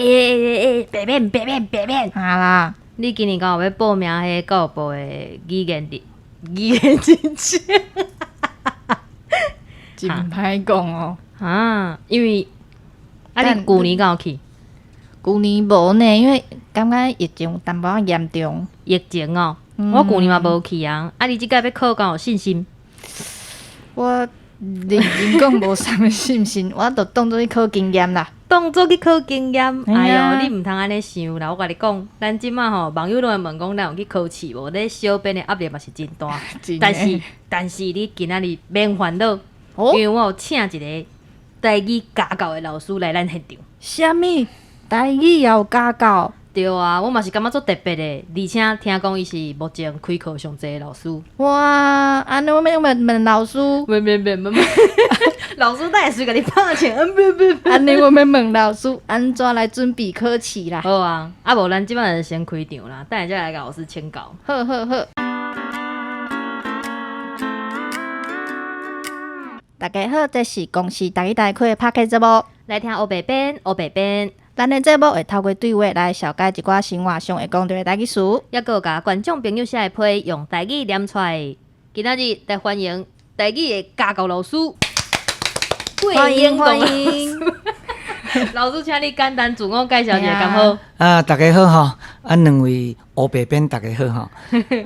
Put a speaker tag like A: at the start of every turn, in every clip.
A: 欸欸欸，白免白免白免！
B: 啊啦，
A: 你今年敢有欲報名彼個教育部的語言認證？
B: 真歹講哦。
A: 啊，因為啊，你舊年敢有去？
B: 舊年無呢，因為感覺疫情有淡薄仔嚴重。
A: 疫情哦，我舊年嘛無去啊。啊，你這擺欲考敢有信心？
B: 我認真講無啥物信心，我就當做去考經驗啦。
A: 當做去考經驗，哎喲，你毋通按呢想啦！我共你講，咱這馬吼網友攏會問講，咱有去考試無？咧小編的壓力嘛是真大。但是你今仔日免煩惱，因為我有請一個台語家教的老師來咱現場。
B: 啥物？台語也有家教？
A: 對啊，我嘛是感覺足特別的，而且聽講伊是目前開課上濟的老師。
B: 哇，按呢我欲問問老師。
A: 免免免免免，老師等下隨共你拍槍。別別別。
B: 按呢我欲問老師，按怎來準備考試啦？
A: 好啊，啊無咱這擺就先開場啦，等下才來共老師請教。
B: 好好好。大家好，這是公視台語台開的 Podcast 節目，
A: 來聽烏白編，烏白編。
B: 咱的節目會透過對話來紹介一寡生活上會講著的台語詞，
A: 抑閣有共觀眾朋友寫的批用台語念出來。今仔日來歡迎台語的家教老師，
B: 歡迎歡迎。
A: 老師，請你簡單自我介紹一下，敢好？
C: 啊，大家好吼！啊，兩位烏白編，大家好吼！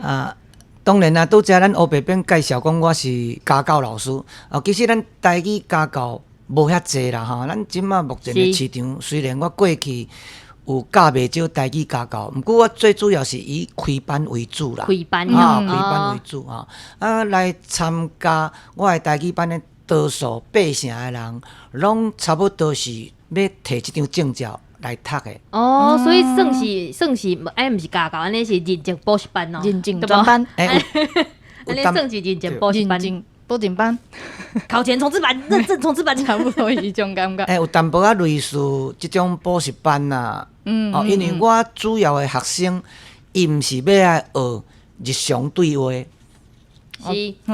C: 啊，當然啊，拄才咱烏白編介紹講我是家教老師，哦，其實咱台語家教無遐濟啦吼，咱這馬目前的市場，雖然我過去有教袂少台語家教，毋過我最主要是以開班為主啦。
A: 開班
C: 啊，開班為主吼。啊，來參加我的台語班的多數八成的人，攏差不多是欲提這張證照來讀的。
A: 哦，所以算是，哎，毋是家教，按呢是認證補習班哦，
B: 認證專班。
A: 按呢算是認證補習班。
B: 補習班，
A: 考前衝刺班，認證衝刺班，
B: 差不多彼種感覺。
C: 欸，有淡薄仔類似這種補習班啦。哦，因為我主要的學生，伊毋是欲來學日常對話。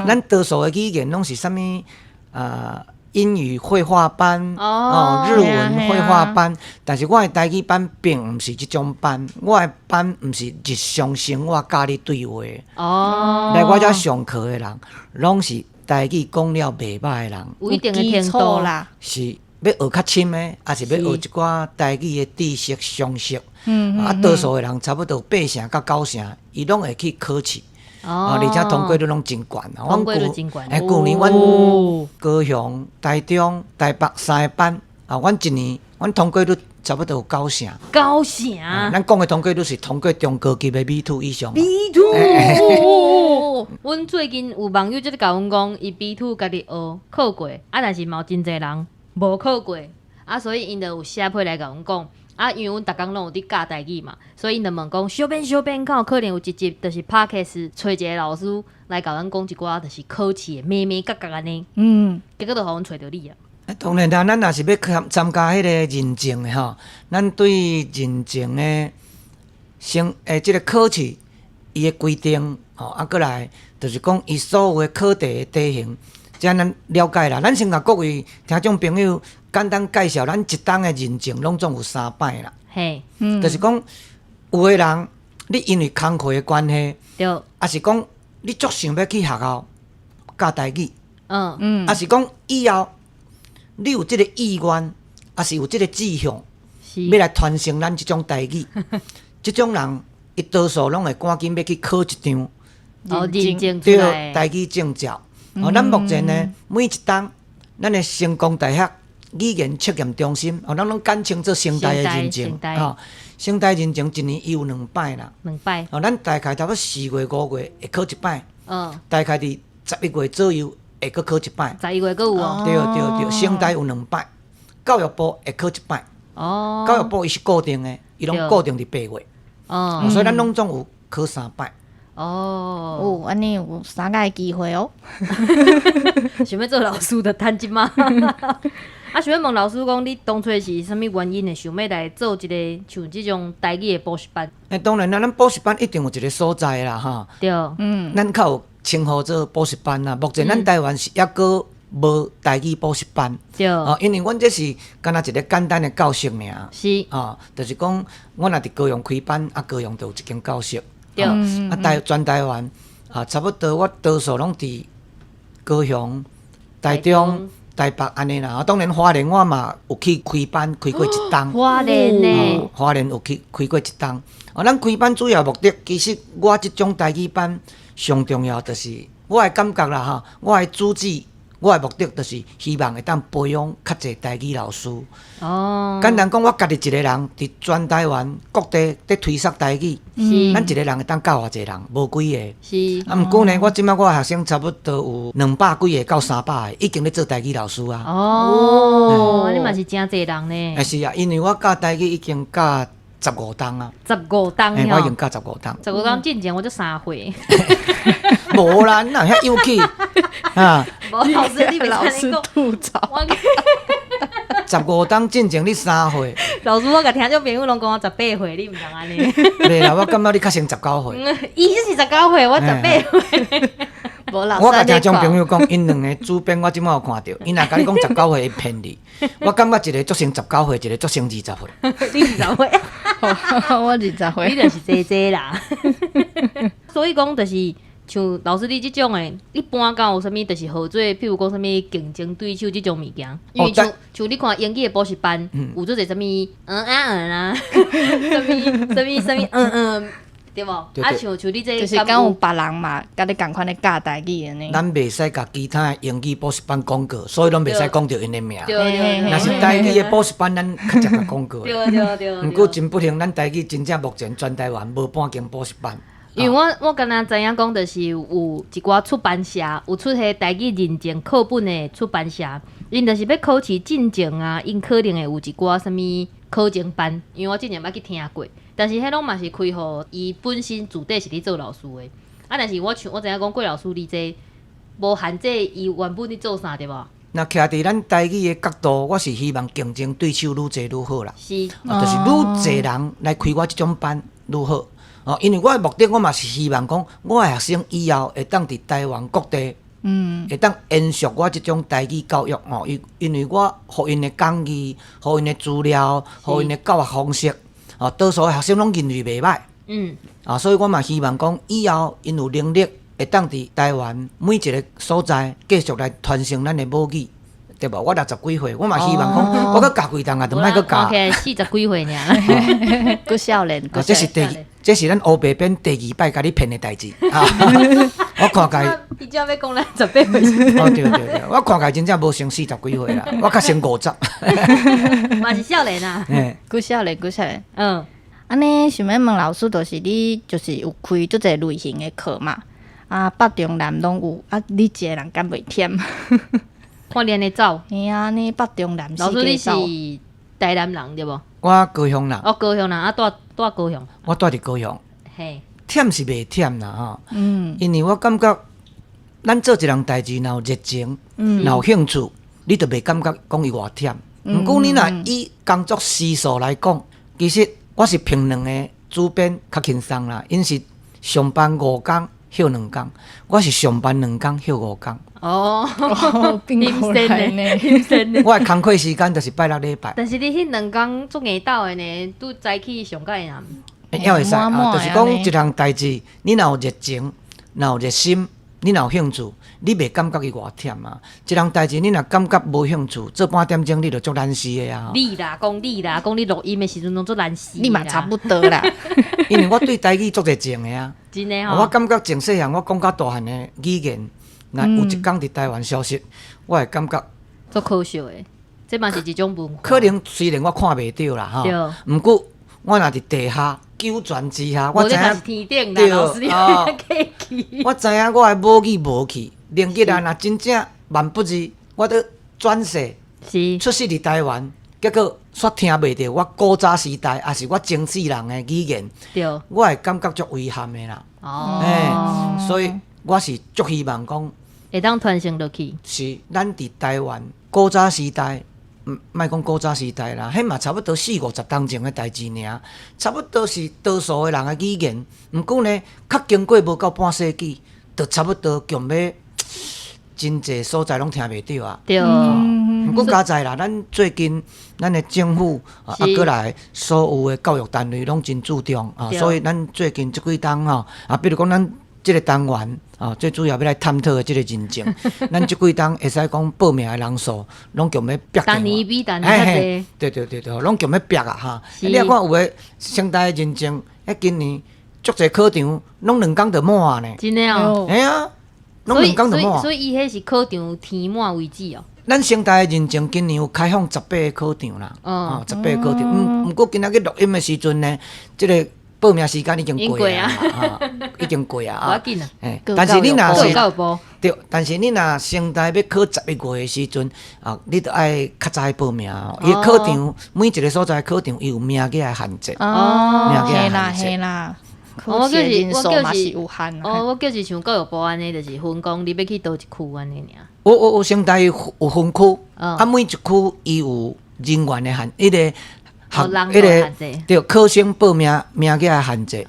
C: 咱多數的語言攏是啥物啊？英語會話班，哦，日文會話班。但是我的台語班並毋是這種班，我的班毋是日常生活教你對話。來我遮上課的人，攏是台語講了袂䆀的人，
A: 有一定的程度
B: 啦，
C: 是欲學較深的，抑是欲學一寡台語的知識常識。啊，多數的人差不多八成到九成，伊攏會去考試。哦，而且通過率攏真懸。
A: 通過率真懸。
C: 欸，舊年阮高雄、台中、台北三個班，啊，阮一年，阮通過率差不多有九成。
A: 九成。
C: 咱講的通過率是通過中高級的 B2 以上。
A: B2。阮最近有網友就咧共阮講，伊 B2 家己學考過，啊，但是嘛有真濟人無考過，啊，所以𪜶就有寫批來共阮講。啊，因為阮逐工攏有佇教台語嘛，所以𪜶就問講，小編小編，敢有可能有一集就是 Podcast 揣一個老師來共阮講一寡就是考試的眉眉角角按呢。結果就予阮揣著你啊。
C: 當然啦，咱若是欲參加彼個認證的吼，咱對認證的先欸，這個考試伊的規定吼，啊，閣來就是講伊所有的考題的題型，這咱了解啦。咱先共各位聽眾朋友簡單介紹，咱一冬的認證攏總有三擺啦。就是講有的人你因為工課的關係，抑是講你足想欲去學校教台語，抑是講以後你有這個意願，抑是有這個志向，欲來傳承咱這種台語，這種人伊多數攏會趕緊欲去考一張
A: 認證
C: 對台語證照。哦，咱目前呢，每一冬咱的成功大學語言測驗中心，哦，咱攏簡稱做成大的認證，吼，成大認證一年伊有兩擺啦。
A: 兩擺。
C: 哦，咱大概差不多4月、5月會考一擺。大概佇11月左右會閣考一擺。
A: 11月閣有哦。
C: 對對對，成大有兩擺，教育部會考一擺。教育部伊是固定的，伊攏固定佇8月。所以咱攏總有考三擺。
B: 哦，按呢有三擺機會哦。
A: 想欲做老師就趁這馬。啊，想欲問老師講，你當初是啥物原因會想欲來做一個像這種台語的補習班？
C: 欸，當然啦，咱補習班一定有一個所在啦，吼。咱較有稱呼做補習班啦。目前咱台灣是猶閣無台語補習班。哦，因為阮這是敢若一個簡單的教室爾。哦，就是講，阮若佇高雄開班，啊，高雄就有一間教室。啊，全台灣啊，差不多我多數攏佇高雄、台中、台北按呢啦。啊，當然花蓮我嘛有去開班，開過一冬。
A: 花蓮呢？
C: 花蓮有去開過一冬。哦，咱開班主要目的，其實我這種台語班上重要就是我的感覺啦吼，我的主旨，我的目的就是希望會當培養較濟台語老師。簡單講，我家己一個人佇全台灣各地佇推捒台語，咱一個人會當教偌濟人？無幾個。啊，毋過呢，我這擺我的學生差不多有200幾個到300個，已經咧做台語老師啊。
A: 哦，你嘛是誠濟人呢。
C: 欸，是啊，因為我教台語已經教15冬啊。
A: 十五冬。
C: 欸，我已經教十五冬。
A: 15冬進前我才3歲。
C: 無啦，你哪遐幼齒啊？
A: 無老師，你
B: 老師吐槽。
C: 15冬進前你3歲。
A: 老師，我共聽眾朋友攏講我18歲，你毋通按呢。
C: 袂啦，我感覺你較像19歲。
A: 伊是19歲，我18歲。
B: 無啦，
C: 我共聽眾朋友講，𪜶兩个主編我這擺有看著，𪜶若共你講十九歲，伊騙你。我感覺一個足像十九歲，一個足像20歲。
A: 你20歲？
B: 我20歲。
A: 你就是姐姐啦。所以講就是像老師你這種的，一般敢有啥物就是合作，譬如講啥物競爭對手這種物件。因為像你看英語的補習班，有做濟啥物嗯啊嗯啊，啥物啥物啥物嗯嗯。對無？啊，像你這，
B: 就是敢有別人嘛，佮你仝款咧教台語按呢？
C: 咱袂使共其他的英語補習班廣告，所以攏袂使講著𪜶的名。
A: 對。
C: 若是台語的補習班，咱較捷共廣告。
A: 對。
C: 毋過真不幸，咱台語真正目前全台灣無半間補習班。
A: 因為我敢若知影講，就是有一寡出版社有出彼台語認證課本的出版社，𪜶就是欲考試進前啊，𪜶可能會有一寡啥物課程班，因為我之前捌去聽過。但是彼攏嘛是開予伊本身主底是咧做老師的，啊！但是我像我知影講郭老師你這無限制伊原本咧做啥對無？
C: 若徛佇咱台語的角度，我是希望競爭對手愈濟愈好啦。啊，就是愈濟人來開我這種班愈好。哦，因為我的目的，我嘛是希望講，我的學生以後會當佇台灣各地，會當延續我這種台語教育吼。因為我予𪜶的講義、予𪜶的資料、予𪜶的教學方式，哦，多數的學生攏認為袂䆀。啊，所以我嘛希望講，以後𪜶有能力會當佇台灣每一個所在繼續來傳承咱的母語，對無？我60幾歲，我嘛希望講，我閣教幾冬啊，就莫閣教。
A: 看起來40幾歲爾。
B: 閣少年。
C: 啊，這是第二，這是咱烏白編第二擺共你騙的代誌。我看起。
A: 伊才欲講咱18歲。
C: 哦，對對對，我看起來真正無像40幾歲啦，我較像50。
A: 嘛是少年啊。
B: 閣少年，閣少年。按呢，想欲問老師，就是你就是有開足濟類型的課嘛？啊，北中南攏有，啊，你一個人敢袂忝？
A: 看你按呢走。
B: 嘿啊，你北中南。
A: 老師你是台南人對無？
C: 我高雄人。
A: 哦，高雄人啊，蹛高雄。
C: 我蹛佇高雄。忝是袂忝啦吼。因為我感覺，咱做一項代誌，若有熱情，若有興趣，你就袂感覺講伊偌忝。毋過你若以工作時數來講，其實我是憑兩个主編較輕鬆啦。𪜶是上班5工歇2工，我是上班2工歇5工。
A: 哦，
B: 變過來呢。
C: 我的工課時間就是拜六禮拜。
A: 但是你彼2工足硬鬥的呢，拄早起上蓋難。
C: 也會使啊，就是講一項代誌，你若有熱情，若有熱心，你若有興趣，你袂感覺伊偌忝啊。一項代誌你若感覺無興趣，做半點鐘你就足懶死的啊。
A: 你啦，講你啦，講你錄音的時陣攏足懶死。
B: 你嘛差不多啦。
C: 因為我對台語足熱情的啊。
A: 真的吼。
C: 我感覺從細漢我講甲大漢的語言，若有一工佇台灣消失，我會感覺
A: 足可惜的。這嘛是一種文化。
C: 可能雖然我看袂著啦吼，毋過我若佇地下九泉之下，我知影
A: 對哦，
C: 我知影我的母語無去，連結啊，若真正萬不二，我閣轉世出世佇台灣，結果煞聽袂著我古早時代，抑是我前世人的語言，我會感覺足遺憾的啦。哦，所以我是足希望講
A: 會當傳承落去。
C: 是咱佇台灣古早時代。莫講古早時代啦，彼嘛差不多四五十冬前的代誌爾，差不多是多數的人的語言。毋過呢，較經過無夠半世紀，就差不多強欲真濟所在攏聽袂著啊。毋過佳哉啦，咱最近咱的政府啊，閣來所有的教育單位攏真注重啊，所以咱最近這幾冬吼啊，比如講咱這個單元啊，最主要欲來探討的這個認證，咱這幾冬會使講報名的人數攏強欲逼。
A: 逐年比逐年較濟。
C: 對對對對，攏強欲逼啊哈！你若看有的成大的認證，彼今年足濟考場攏2工就滿啊呢。
A: 真的哦。
C: 嘿啊，攏兩工就滿。
A: 所以伊彼是考場填滿為止哦。
C: 咱成大的認證今年有開放十八個考場啦，哦，十八個考場。毋過今仔日錄音的時陣呢，這個報名時間已經過啊，已經過啊。
A: 無要緊啊。
C: 但是你若是對，但是你若成大欲考11月的時陣啊，你著愛較早去報名哦。伊考場每一個所在考場，伊有名額的限制。
B: 哦，嘿啦嘿啦。
A: 我
B: 就是我就是有限。
A: 哦，我就是像教育部按呢，就是分講你欲去佗一區按呢爾。
C: 有成大有分區，啊，每一區伊有人員的限，彼個學彼個對考生報名名額的限制。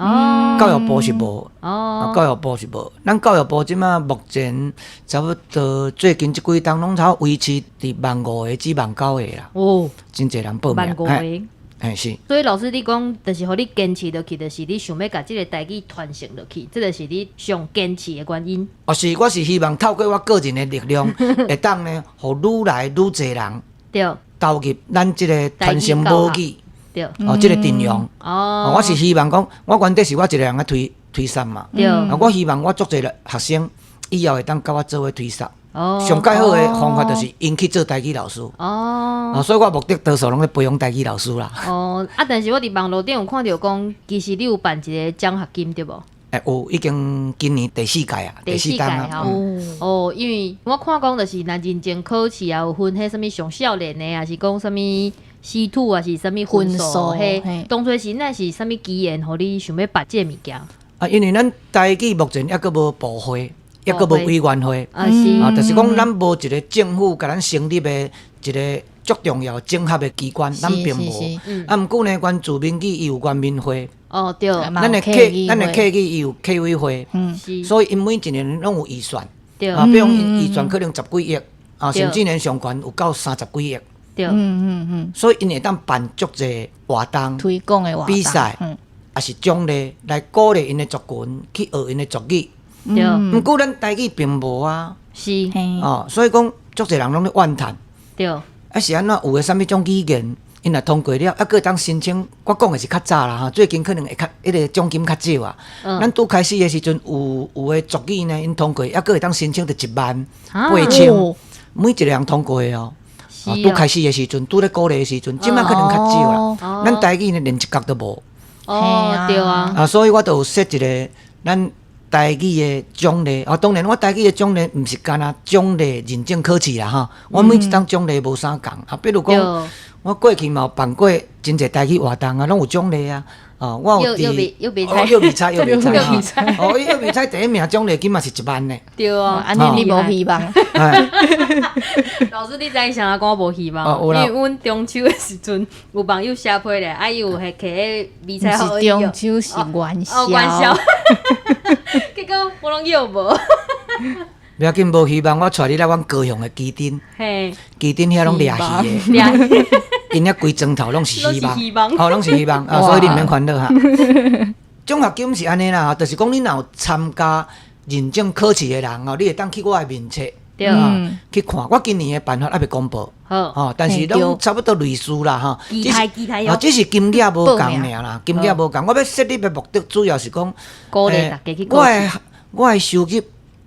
C: 教育部是無，教育部是無。咱教育部這馬目前差不多最近這幾冬攏差維持佇15,000個至19,000個啦。
A: 哦，
C: 真濟人報名。
A: 15,000個。
C: 嘿是。
A: 所以老師，你講就是予你堅持落去，就是你想欲共這個台語傳承落去，這個是你上堅持的原因。
C: 哦，是，我是希望透過我個人的力量，會當呢，予愈來愈濟人投入咱這個傳承母語，哦，這個陣容。
A: 哦，
C: 我是希望講，我原底是我一個人咧推推捒嘛。啊，我希望我足濟學生以後會當佮我做伙推捒。上蓋好的方法就是𪜶去做台語老師。啊，所以我目的多數攏咧培養台語老師啦。
A: 哦，啊，但是我佇網路頂有看著講，其實你有辦一個獎學金對無？
C: 欸，有，已經今年第四屆啊，
A: 第四屆
C: 啊。
A: 哦，因為我看講就是若認證考試啊，有分彼啥物上少年的，抑是講啥物 C2，抑是啥物分數？彼當初是那是啥物機緣，予你想欲辦這個物件？
C: 啊，因為咱台語目前猶閣無部會。抑閣無委員會，
A: 啊是，
C: 啊，就是講咱無一個政府共咱成立的一個足重要整合的機關，咱並無。啊，毋過呢，原住民語伊有原民會，
A: 哦對，
C: 咱的客語伊有客委會，所以𪜶每一年攏有預算，啊，比如預算可能十幾億，啊，甚至連上懸有到三十幾億，所以𪜶會當辦足濟活動、
B: 推廣的活動、
C: 比賽，抑是獎勵來鼓勵𪜶的族群去學𪜶的族語。毋過咱台語並無啊，
A: 是，
C: 哦，所以講足濟人攏咧怨嘆，
A: 對，
C: 啊是按怎有的啥物種語言，𪜶若通過了，猶閣會當申請。我講的是較早啦吼，最近可能會較彼個獎金較少啊。咱拄開始的時陣，有的族語呢，𪜶通過，猶閣會當申請著1萬8千，每一個人通過的哦。拄開始的時陣，拄咧鼓勵的時陣，這馬可能較少啦。咱台語呢，連一角都無。
A: 哦，對啊。
C: 啊，所以我就有設一個咱台語的獎勵，哦，當然我台語的獎勵毋是干焦獎勵認證考試啦，吼，我每一冬獎勵無相仝啊，比如講，我過去嘛有辦過真濟台語活動啊，攏有獎勵啊，哦，我有佇，哦，藥味菜，藥味菜，哦，藥味菜第一名獎勵金嘛是1萬呢。
A: 對啊，
B: 按呢你無希望。
A: 老師，你知影啥講我無希望？因為阮中秋的時陣有網友寫批咧，啊，伊有彼摕彼個味菜，
B: 毋是中秋是元宵。
A: 哦，元宵。結果我攏約無。
C: 無要緊，無希望，我帶你來阮高雄的旗津。旗津遐攏掠魚的，𪜶遐規庄頭攏是希望，哦，攏是希望啊，所以你毋免煩惱哈。獎學金是按呢啦，就是講你若有參加認證考試的人哦，你會當去我的面冊，去看。我今年的辦法猶未公布，吼，但是攏差不多類似啦，吼。只是金額無仝爾啦，金額無仝。我欲設立的目的主要是講，
A: 鼓勵大家去
C: 我的收入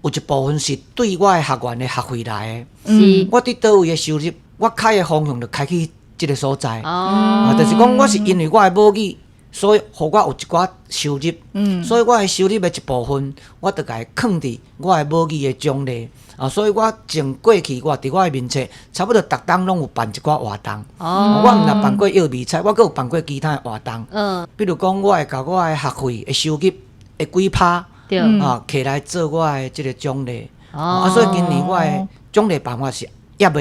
C: 有一部分是對我的學員的學費來的。我佇佗位的收入，我開的方向就開去這個所在。啊，就是講我是因為我的母語，所以予我有一寡收入。所以我的收入的一部分，我就共伊囥佇我的母語的獎勵。啊，所以我從過去我佇我的面冊，差不多逐冬攏有辦一寡活動。我毋但辦過藥味菜，我閣有辦過其他的活動。比如講，我會共我的學費的收入的幾趴，啊，摕來做我的這個獎勵。啊，所以今年我的獎勵辦法是猶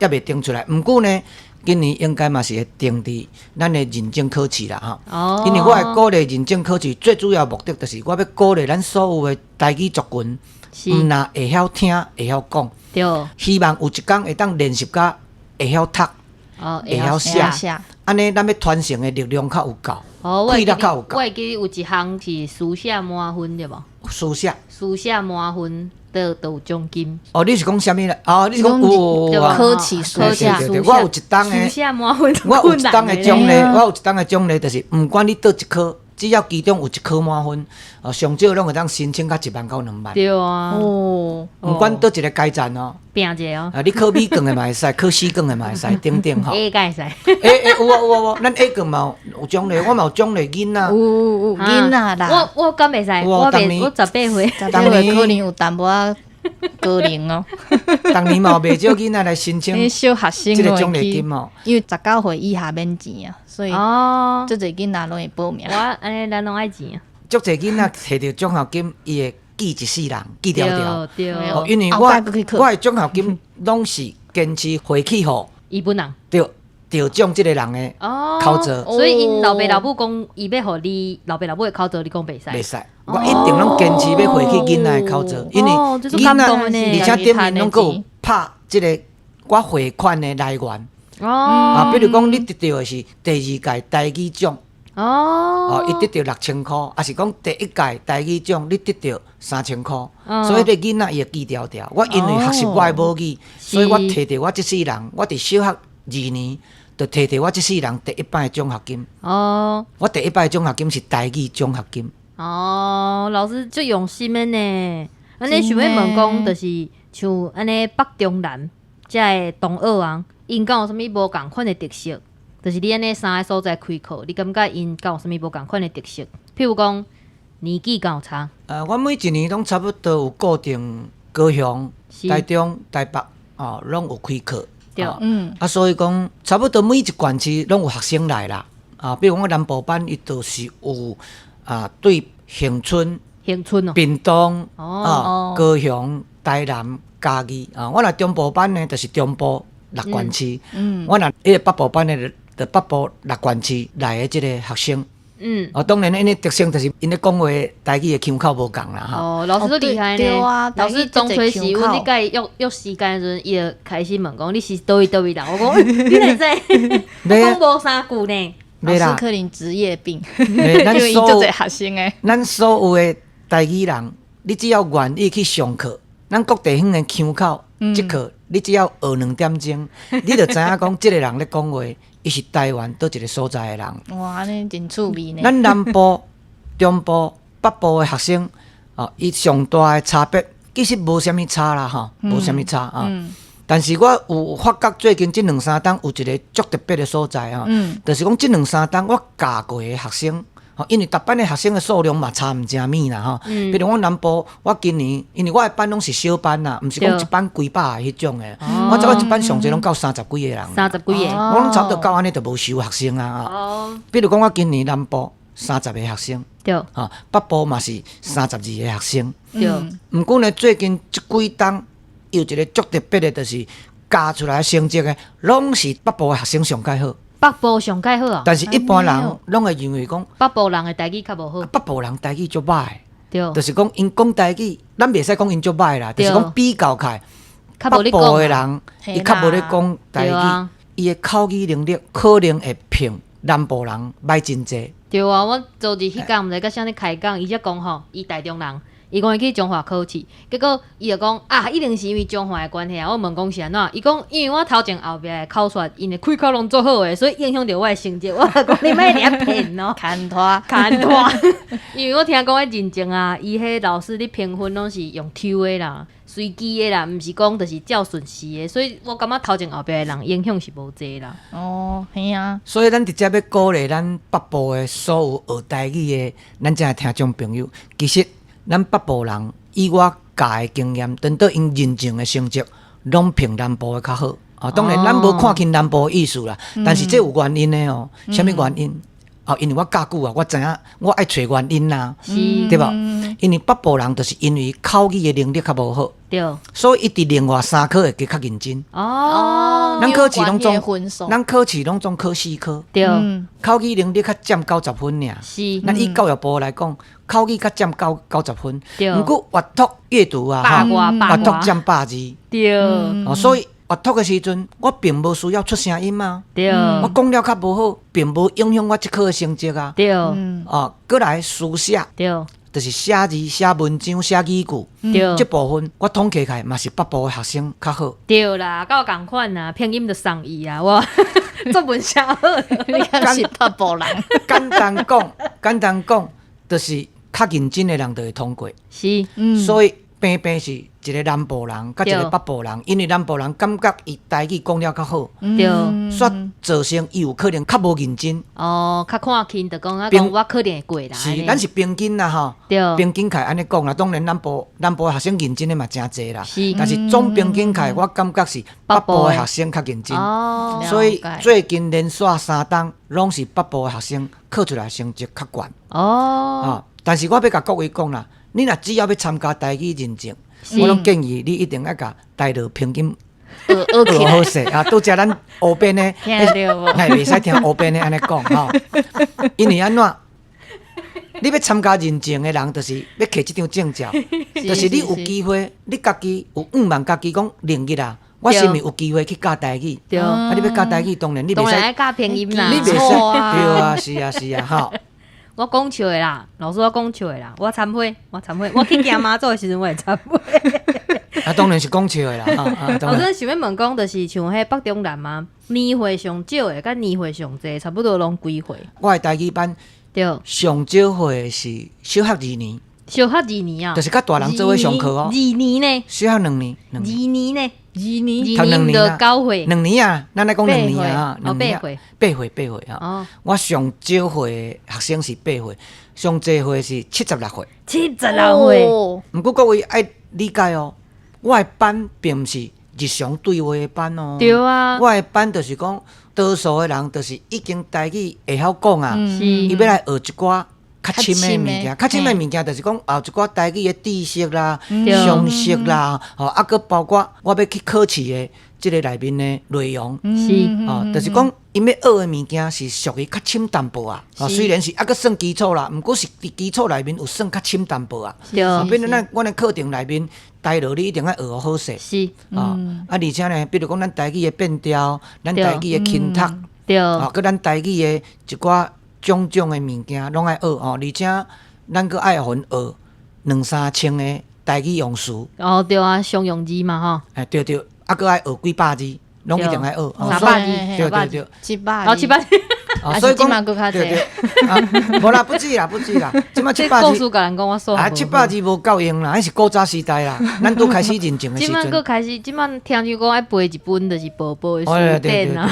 C: 未定出來。毋過呢，今年應該嘛是會定佇咱的認證考試啦，吼。因為我會鼓勵認證考試，最主要目的就是我欲鼓勵咱所有的台語族群。毋若會曉聽，會曉講。希望有一工會當練習甲會曉讀，會曉寫。按呢，咱欲傳承的力量較有夠，氣力較有夠。
A: 我會記得有一項是書寫滿分對無？
C: 書寫。
A: 書寫滿分都有獎金。
C: 哦，你是講啥物咧？哦，你是講有
B: 考試書寫。
C: 對對，我有一冬的。
A: 書寫滿分。
C: 我有一冬的獎勵，我有一冬的獎勵，就是毋管你佗一科，只要其中有一科滿分，哦，上少攏會當申請到1萬到2萬。
A: 對啊。
B: 哦。
C: 毋管佗一个階層哦。
A: 拼一下哦。
C: 啊，你考美卷的嘛會使，考西卷的嘛會使，等等吼。
A: A 敢會使。
C: 欸欸，有啊有啊有啊，咱 A 卷嘛有獎勵，我嘛有獎勵囡仔。
B: 有有有囡仔啦。
A: 我敢袂使，我袂，我18歲。
B: 18歲可能有淡薄仔高齡哦。
C: 逐年嘛有袂少囡仔來申請
B: 小學生
C: 這個獎勵金哦。
B: 因為19歲以下免錢啊，所以
A: 哦，
B: 足濟囡仔攏會報名。
A: 我按呢，咱攏愛錢啊。
C: 足濟囡仔摕著獎學金，伊會記一世人，記牢牢。
A: 對。
C: 哦，因為我的獎學金攏是堅持回去予
A: 伊本人。
C: 對，得獎這個人的口座。
A: 所以𪜶老爸老母講，伊欲予你老爸老母的口座，你講袂使。
C: 袂使，我一定攏堅持欲匯去囡仔的口座，因為囡仔而且頂面攏閣有拍這個我匯款的來源。
A: 哦。
C: 啊，比如講你得著的是第二屆台語獎。
A: 哦。
C: 哦，伊得著6000箍，抑是講第一屆台語獎你得著3000箍，所以彼個囡仔伊會記牢牢。我因為學習我的母語，所以我摕著我這世人，我佇小學二年就摕著我這世人第一擺的獎學金。
A: 哦。
C: 我第一擺的獎學金是台語獎學金。
A: 哦，老師足用心的呢。按呢想欲問講，就是像按呢北中南遮的同學啊，𪜶敢有啥物無仝款的特色？就是你按呢三个所在開課，你感覺𪜶敢有啥物無仝款的特色？譬如講年紀敢有差？
C: 我每一年攏差不多有固定高雄、台中、台北，哦，攏有開課。
A: 對，
C: 啊，所以講差不多每一縣市攏有學生來啦。啊，比如講南部班，伊就是有啊，對恆春、
A: 恆春哦，
C: 屏東、啊，高雄、台南、嘉義啊。我若中部班呢，就是中部六縣市。我若彼個北部班的，就北部六縣市來的這個學生。哦，當然，𪜶的特色就是𪜶咧講話台語的腔口無仝啦，哈。
A: 哦，老師足厲害呢。老師當初時，阮咧共伊約約時間的時陣，伊就開始問講你是佗位佗位人？我講你哪會知？我講無三句呢。
B: 老師可能職業病，因為伊足濟學生的。
C: 咱所有的台語人，你只要願意去上課，咱各地方的腔口，這課你只要學兩點鐘，你就知影講這個人咧講話，伊是台灣佗一個所在的人。
B: 哇，按呢真趣味呢。
C: 咱南部、中部、北部的學生，哦，伊上大的差別其實無啥物差啦，吼，無啥物差啊。但是我有發覺最近這兩三冬有一個足特別的所在吼，就是講這兩三冬我教過的學生，吼，因為逐班的學生的數量嘛差毋誠物啦，吼。比如講南部，我今年因為我的班攏是小班啦，毋是講一班幾百个彼種的，我差不多一班上濟攏到三十幾個人。
A: 三十幾個。
C: 我攏差不多到按呢就無收學生啊。比如講我今年南部三十個學生，吼，北部嘛是32個學生。毋過呢，最近這幾冬有一個足特別的，就是教出來的成績的，攏是北部的學生上蓋好。
A: 北部上蓋好啊！
C: 但是一般人攏會認為講
A: 北部人的台語較無好。
C: 北部人台語足歹，
A: 對，
C: 就是講𪜶講台語，咱袂使講𪜶足歹啦，就是講比較起來，北部的人伊較無咧講台語，伊的口語能力可能會比南部人歹真濟。
A: 對啊，我昨日彼工毋知佮啥咧開講，伊才講吼，伊台中人。伊講伊去彰化考試，結果伊就講啊，一定是因為彰化的關係啊。我問講是按怎，伊講因為我頭前後壁的口說，𪜶的開口攏足好的，所以影響著我的成績。我就講你莫佇遐騙哦，
B: 牽拖
A: 牽拖。因為我聽講彼認證啊，伊彼老師咧評分攏是用抽的啦，隨機的啦，毋是講就是照順序的，所以我感覺頭前後壁的人影響是無濟啦。
B: 哦，嘿啊。
C: 所以咱直接欲鼓勵咱北部的所有學台語的，咱遮的聽眾朋友，其實。咱北部人以我教的經驗，等到𪜶認證的成績，攏比南部的較好。啊，當然咱無看輕南部的意思啦，但是這有原因的哦。啥物原因？哦，因為我教久啊，我知影，我愛揣原因啦，對無？因為北部人就是因為口語的能力較無好，所以伊佇另外三科會加較認真。咱考試攏總
B: 分數，
C: 咱考試攏總考四科，口語能力較佔90分爾。咱以教育部來講，口語較佔九十分。毋過閱讀閱讀啊，
A: 百外百
C: 閱讀佔120。哦，所以閱讀的時陣，我並無需要出聲音啊。我講了較無好，並無影響我這科的成績啊。哦，閣來書寫。就是寫字、寫文章、寫語句，這部分我統計起來嘛是北部的學生較好。
A: 對啦，佮我仝款啊，拼音就送伊啊，我作文寫好。
B: 你敢是北部人？
C: 簡單講，簡單講，就是較認真的人就會通過。所以平平是一個南部人，佮一個北部人，因為南部人感覺伊台語講了較好，煞造成伊有可能較無認真。
A: 哦，較看輕就講啊，講我可能會過啦。
C: 是，咱是平均啦吼，平均起來按呢講啦。當然南部的學生認真的嘛誠濟啦，但是總平均起來，我感覺是北部的學生較認真。所以最近連續三冬攏是北部的學生考出來成績較懸。但是我欲共各位講啦，你若只要欲參加台語認證，我攏建議你一定愛共台樂拼音
B: 學學
C: 好勢啊！拄才咱烏邊的，哎，袂使聽烏邊的按呢講吼，因為按怎？你欲參加認證的人，就是欲摕這張證照，就是你有機會，你家己有向望家己講明日啊，我是毋是有機會去教台語？啊，你欲教台語，當然你袂使
A: 教拼音啦，
C: 你袂使對啊，是啊，是啊，吼。
A: 我講笑的啦，老師我講笑的啦，我懺悔，我懺悔，我去行媽祖的時陣我會懺悔。
C: 啊，當然是講笑的啦。
A: 老師想欲問講，就是像彼北中南啊，年歲上少的，佮年歲上濟，差不多攏幾歲？
C: 我的台語班上少歲是小學二年。
A: 小學二年啊，
C: 就是佮大人做伙上課哦。
A: 二年呢？
C: 小學兩年，
A: 二年呢？
B: 二年，
A: 讀兩年就9歲。
C: 兩年啊，咱來講兩年啊，
A: 兩年，八歲，
C: 八歲，八歲啊。我上少歲的學生是八歲，上濟歲是76歲。
A: 76歲。
C: 毋過各位愛理解哦，我的班並毋是日常對話的班哦。
A: 對啊。
C: 我的班就是講，多數的人就是已經台語會曉講啊，伊欲來學一寡較深的物件，較深的物件就是講，有一寡台語的知識啦、常識啦，吼，啊，閣包括我欲去考試的這个內面的內容，哦，就是講，𪜶欲學的物件是屬於較深淡薄啊。哦，雖然是猶閣算基礎啦，毋過是佇基礎內面有算較深淡薄啊。變做咱阮的課程內面，台語你一定愛學好勢。哦，啊，而且呢，比如講咱台語的變調，咱台語的輕讀，哦，閣咱台語的一寡種種的物件攏愛學哦，而且咱閣愛予𪜶學兩三千个台語用詞。
A: 哦，對啊，常用字嘛吼。
C: 欸，對對，啊，閣愛學幾百字，攏一定愛學。
A: 300字，
C: 對對對，700
A: 哦，700字。
C: 哦，所以講，對對，啊，無啦，不止啦，不止啦，這擺七百字。
A: 故事共人講我數
C: 啊，700字無夠用啦，彼是古早時代啦，咱拄開始認證的時陣。
A: 這擺閣開始，這擺聽說講愛背一本就是薄薄的書典啊。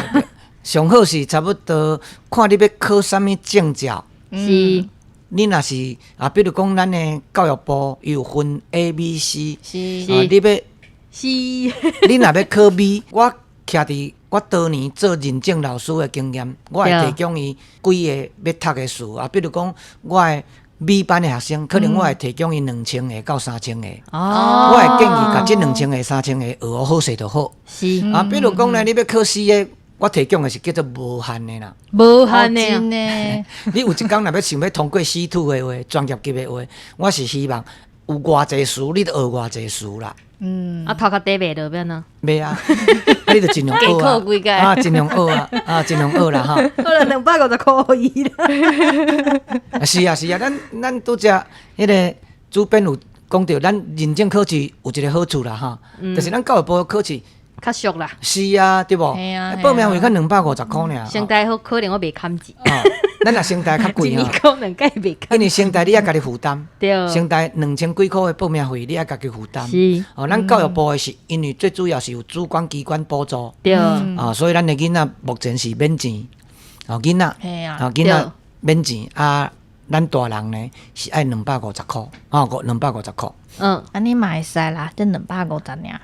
C: 上好是差不多看你欲考啥物證照。你若是啊，比如講咱的教育部伊有分 A、B、C，啊，你欲
A: C，
C: 你若欲考 B，我徛佇我當年做認證老師的經驗，我會提供伊幾个欲讀的書啊，比如講我的 B 班的學生，可能我會提供伊2000个到3000個。我會建議共這2000個、3000個學好勢就好。啊，比如講呢，你欲考 C 的，我提供的是叫做無限的啦。
A: 無限的
B: 呢？
C: 你有一工若欲想欲通過 C2 的話，專業級的話，我是希望有偌濟詞，你就學偌濟詞啦。
A: 啊，頭殼底袂落欲按怎？
C: 袂啊，啊，你就盡量學啊，啊，盡量學啊，啊，盡量學啦哈。
A: 可能250箍伊啦。
C: 是啊是啊，咱拄才彼个主編有講著，咱認證考試有一个好處啦哈，就是咱教育部的考試
A: 較俗啦。
C: 是啊，對無？報名費才250箍爾。
A: 成大好可能我袂堪錢。
C: 咱若成大較貴吼。
A: 一年可能計袂堪。
C: 因為成大你愛家己負擔。成大2000幾箍的報名費，你愛家己負擔。哦，咱教育部的是因為最主要是有主管機關補助。哦，所以咱的囡仔目前是免錢。哦，囡仔。哦，囡仔免錢啊！咱大人呢是愛250箍，哦，250箍。
B: 按呢嘛會使啦，這250爾。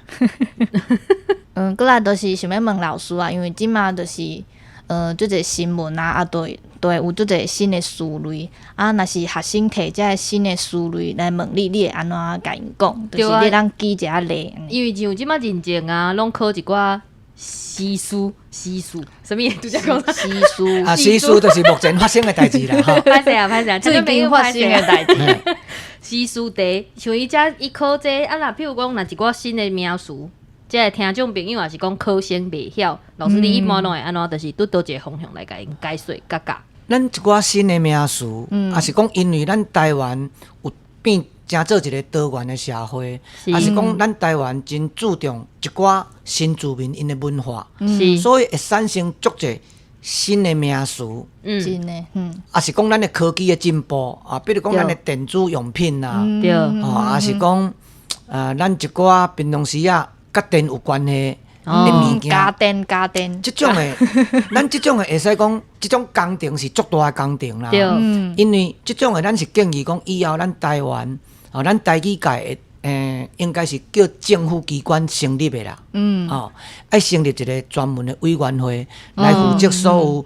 B: 閣來就是想欲問老師啊，因為這馬就是，足濟新聞啊，啊，都對，有足濟新的詞類。啊，若是學生提這个新的詞類來問你，你會按怎共𪜶講？就是你會當舉一下例。
A: 因為像這擺認證啊，攏考一寡時事、時事，啥物？拄才講
B: 時事
C: 啊，時事就是目前發生的代誌啦，吼。
A: 歹勢啊，歹勢啊，
B: 最近發生的代誌。
A: 時事題，像伊遮伊考這個啊，若譬如講，若一寡新的名詞，這个聽眾朋友也是講考生袂曉，老師你一般攏會按怎？就是對佗一个方向來共𪜶解說佮教。
C: 咱一寡新的名詞，也是講因為咱台灣有變成做一个多元的社會，也是講咱台灣真注重一寡新住民𪜶的文化，所以會產生足濟新的名詞。
B: 真的，
C: 也是講咱的科技的進步啊，比如講咱的電子用品啊，哦，也是講啊，咱一寡平常時啊，佮電有關係的物件，
B: 家電家電，
C: 這種的，咱這種的會使講，這種工程是足大的工程啦。因為這種的，咱是建議講，以後咱台灣，哦，咱台語界會，應該是叫政府機關成立的啦。哦，愛成立一個專門的委員會來負責所有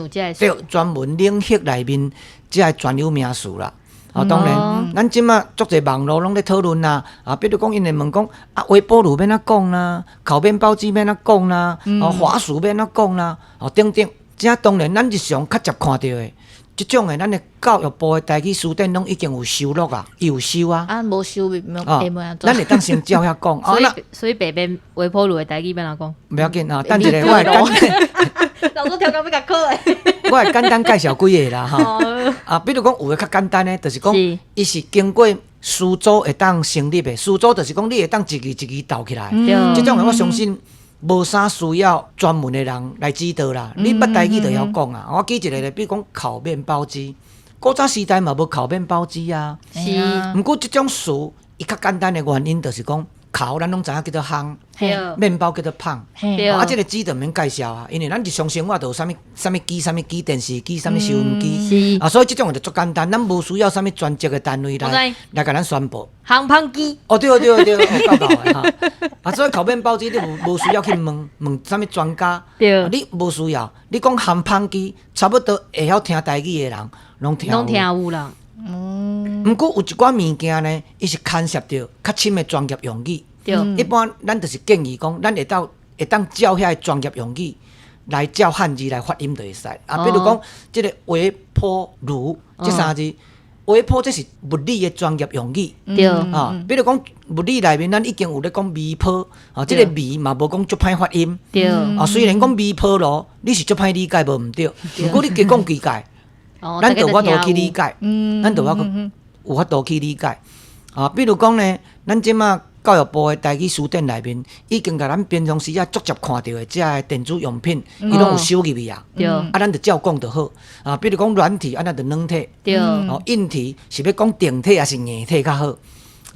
C: 專對專門領域內面這个專有名詞啦。哦，當然，咱這馬足濟網路攏咧討論啦。啊，比如講，𪜶會問講啊，微波爐欲按怎講啦，烤麵包機欲按怎講啦，哦，滑鼠欲按怎講啦，哦，等等。這當然，咱日常較捷看著的，這種的，咱的教育部的台語辭典攏已經有收錄啊，伊有收啊。
B: 啊，無收入，
C: 哦，咱會當先照遐講。
A: 所以，所以白邊微波爐的台語欲按怎講？
C: 袂要緊啊，等一下我會簡。
A: 老師調教欲共考的。
C: 我會簡單介紹幾个啦，吼。啊，比如講有的較簡單的，就是講，伊是經過詞組會當成立的。詞組就是講，你會當一字一字鬥起來。這種的我相信無啥需要專門的人來指導啦。你捌台語就會曉講啊。我舉一個例，比如講烤麵包機，古早時代嘛無烤麵包機啊。毋過這種詞，伊較簡單的原因就是講，烤咱攏知影叫做烘，麵包叫做麭。啊，這个機就毋免介紹啊，因為咱日常生活就有啥物啥物機、啥物機、電視機、啥物收音機，啊，所以這種就足簡單，咱無需要啥物專職的單位來來共咱宣布。
A: 烘麭機。
C: 哦，對對對，有夠夠的哈。啊，所以烤麵包機你無需要去問問啥物專家，你無需要，你講烘麭機，差不多會曉聽台語的人攏聽。
A: 攏聽有啦。
C: 毋過有一寡物件呢，伊是牽涉著較深的專業用語。一般咱就是建議講，咱會當會當照遐个專業用語來照漢字來發音就會使。啊，比如講這个微波爐這三字，微波這是物理的專業用語。啊，比如講物理內面，咱已經有咧講微波，啊，這个微嘛無講足歹發音。啊，雖然講微波爐，你是足歹理解無毋對，毋過你加講幾擺，咱就有法度去理解，咱就有法度去理解。啊，比如講呢，咱這馬教育部的台語辭典內面，已經共咱平常時啊足捷看著的這个電子用品，伊攏有收入去啊。啊，咱就照講就好。啊，比如講軟體，啊，咱就軟體。哦，硬體是欲講定體抑是硬體較好？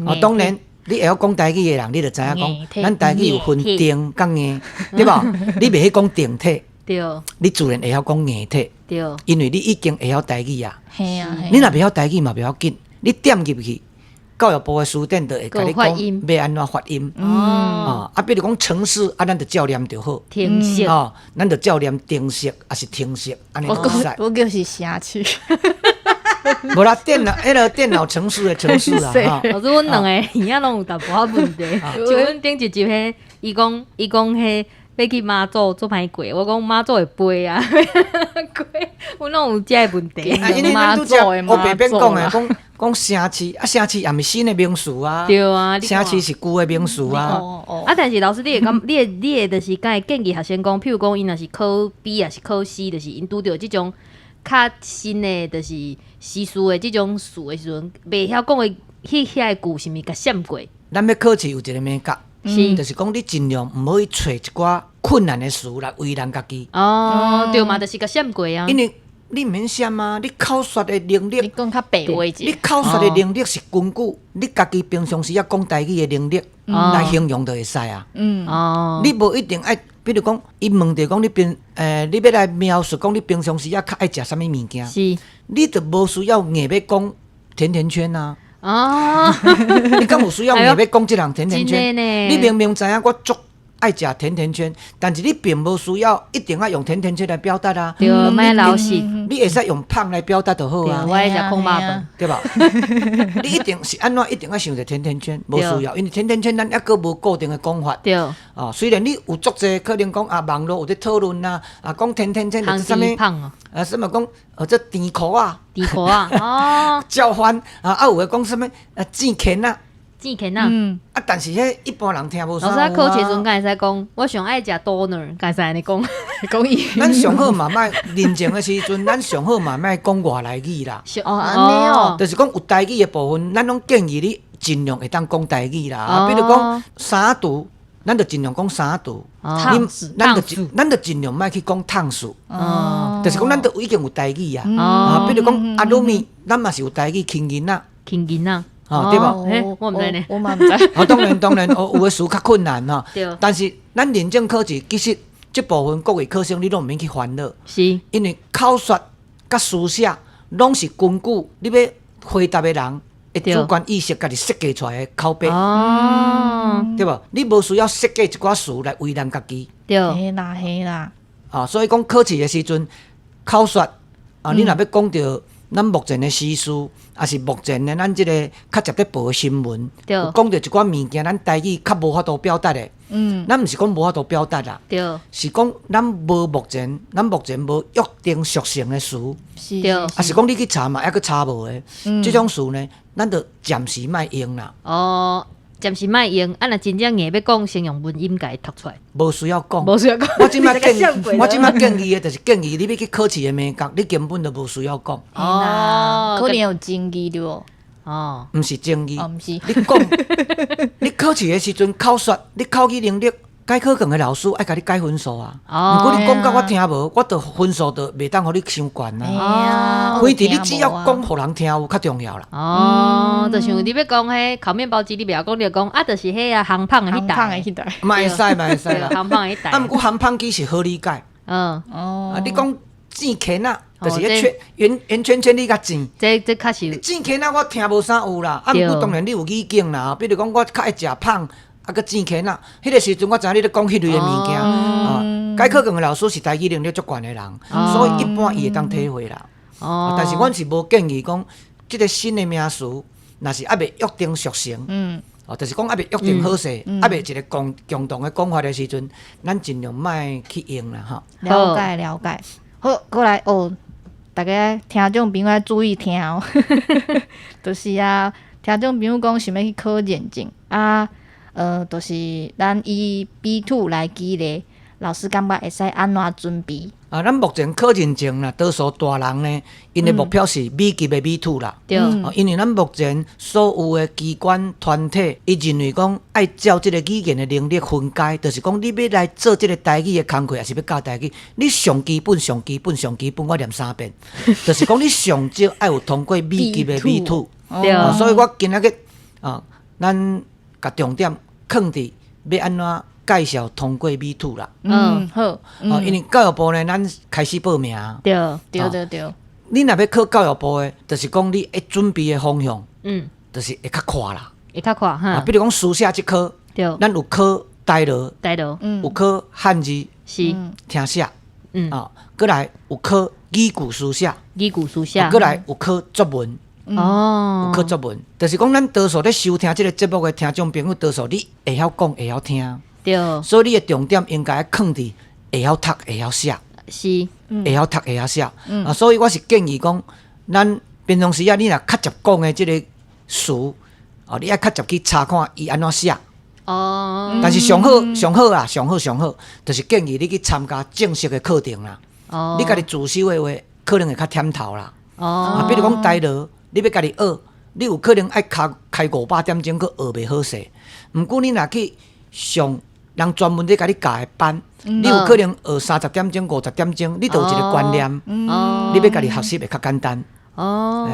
C: 啊，當然，你會曉講台語的人，你就知影講，咱台語有分定佮硬，對無？你袂去講定體，你自然會曉講硬體。因為你已經會曉台語啊。你若袂曉台語嘛袂要緊，你點入去。教育部的辭典就會共你講欲按怎發音。哦，啊，比如講程式，啊，咱就照念就好。
A: 程式。
C: 哦，咱就照念程式，抑是程式，按呢就會使。
B: 我叫是城市。
C: 無啦，電腦，彼个電腦程式的程式啊。
A: 老師，阮兩个耳仔攏有淡薄仔問題。像阮頂一集彼，伊講伊講彼欲去媽祖做歹過，我講媽祖會飛啊，過，阮攏有這个問題。
C: 啊，因為咱拄才烏白變講的，講講城市，啊，城市也毋是新的名詞啊。
A: 對啊，
C: 城市是舊的名詞啊。
A: 啊，但是老師，你會感，你會你會就是敢會建議學生講，譬如講，𪜶若是考 B，抑是考 C，就是𪜶拄著這種較新的，就是時事的這種詞的時陣，袂曉講的，彼遐个句是毋是共閃過？
C: 咱欲考試有一个眉角，就是講你盡量毋好去揣一寡困難的詞來為難家己。
A: 哦，對嘛，就是共閃過啊。
C: 因為你毋免閃啊，你口說的能力，
B: 你講較白話
C: 你口說的能力是根據你家己平常時仔講台語的能力來形容就會使啊。你無一定愛，比如講，伊問著講你平，你欲來描述講你平常時仔較愛食啥物物件，你就無需要硬欲講甜甜圈啊。
A: 哦，
C: 你敢有需要硬欲講這項甜甜圈？你明明知影我足愛愛食甜甜圈，但是你並無需要一定愛用甜甜圈來表達啊。
A: 對，莫老實。
C: 你會使用麭來表達就好啊。
A: 我愛食炕肉飯，
C: 對吧？你一定是按怎一定愛想一个甜甜圈，無需要，因為甜甜圈咱猶閣無固定的講法。哦，雖然你有足濟可能講啊，網路有咧討論啊，啊講甜甜圈就是啥物啊，啥物講哦，這甜苦啊，
A: 甜苦啊，哦，
C: 召喚啊，啊有的講啥物啊，錢錢啊。
A: 錢錢啊，
C: 啊，但是彼一般人聽無啥。
A: 老師考試時陣敢會使講，我上愛食 donut，敢會使按呢講？
B: 講伊。
C: 咱上好嘛莫認證的時陣，咱上好嘛莫講外來語啦。
B: 哦，按呢哦。
C: 就是講有台語的部分，咱攏建議你盡量會當講台語啦。啊，比如講三廚，咱就盡量講三廚。
B: 燙死。
C: 咱就盡量莫去講燙死。就是講咱都已經有台語啊。啊，比如講阿魯米，咱嘛是有台語輕囡仔。
A: 輕囡仔。
C: 吼，對無？
A: 我毋知呢。
B: 我嘛毋知。
C: 哦，當然當然，哦，有的詞較困難吼。
A: 對。
C: 但是咱認證考試其實這部分各位考生你攏毋免去煩惱。因為口說佮書寫攏是根據你欲回答的人的主觀意識家己設計出來的口白。對無？你無需要設計一寡詞來為難家己。
A: 對。
B: 嘿啦嘿啦。
C: 啊，所以講考試的時陣，口說啊，你若欲講著咱目前的時事，抑是目前的咱這个較捷咧報的新聞，有講著一寡物件，咱台語較無法度表達的。咱毋是講無法度表達啦，是講咱無目前，咱目前無約定俗成的詞，抑是講你去查嘛，猶閣查無的。這種詞呢，咱就暫時莫用啦。
A: 哦，暫時莫用，啊，若真正硬欲講，先用文音共伊讀出來。
C: 無需要講。
A: 無需要講。
C: 我這擺建議的，就是建議你欲去考試的眉角，你根本就無需要講。
A: 哦，
B: 可能有爭議對無？
A: 哦，
C: 毋是爭議。
B: 哦，毋是。
C: 你講，你考試的時陣口說，你口語能力，改考卷的老師愛共你改分數啊。毋過你講甲我聽無，我就分數就袂當予你傷懸啊。反正你只要講予人聽有較重要啦。
A: 哦，就像你欲講彼烤麵包機，你袂曉講，你就講啊，就是彼啊烘麭的彼台。
B: 烘麭的彼台。
C: 嘛會使，嘛會使啦。
A: 烘麭彼台。
C: 啊，毋過烘麭機是好理解。啊，你講剪鉗仔，就是彼圈圓圓圈圈你共剪。
A: 這較是。
C: 剪鉗仔我聽無啥有啦，啊，毋過當然你有語境啦，比如講我較愛食麭。啊，閣剪鉗仔，彼个時陣我知影你咧講彼類的物件。啊，改考卷的老師是台語能力足懸的人，所以一般伊會當體會啦。但是阮是無建議講，這个新的名詞，若是猶未約定俗成，哦，就是講猶未約定好勢，猶未一个共同的講法的時陣，咱盡量莫去用啦，吼。
B: 了解了解。好，過來哦，大家聽眾朋友愛注意聽哦。就是啊，聽眾朋友講想欲去考認證啊。就是咱以 B2 來舉例，老師感覺會使按怎準備？
C: 啊，咱目前考認證啦，多數大人呢，𪜶的目標是米級的 B2 啦。因為咱目前所有的機關團體，伊認為講愛照這个語言的能力分階，就是講你欲來做這个台語的工課，抑是欲教台語，你上基本、上基本、上基本，我念三遍，就是講你上少愛有通過米級的 B2。所以我今仔日啊，咱共重點囥佇欲按怎介紹通過 B2 啦。
B: 好。
C: 哦，因為教育部呢，咱開始報名。
B: 對對對。
C: 你若欲考教育部的，就是講你會準備的方向，就是會較闊啦。
A: 會較闊哈。
C: 啊，比如講書寫這科，咱有考台羅，
A: 台羅，
C: 有考漢字，聽寫，啊，閣來有考語句書寫，
A: 語句書寫，
C: 閣來有考作文。有考作文，就是講咱多數咧收聽這个節目的聽眾朋友，多數你會曉講，會曉聽，所以你的重點應該囥佇會曉讀，會曉寫，會曉讀，會曉寫。啊，所以我是建議講，咱平常時啊，你若較捷講的這个詞，哦，你愛較捷去查看伊按怎寫。但是上好上好啊，上好上好，就是建議你去參加正式的課程啦。你家己自修的話，可能會較忝頭啦。啊，比如講台羅。你欲家己學，你有可能愛開開500點鐘，閣學袂好勢。毋過你若去上人專門咧共你教的班，你有可能學30點鐘、50點鐘，你就有一個觀念。你欲家己學習會較簡單。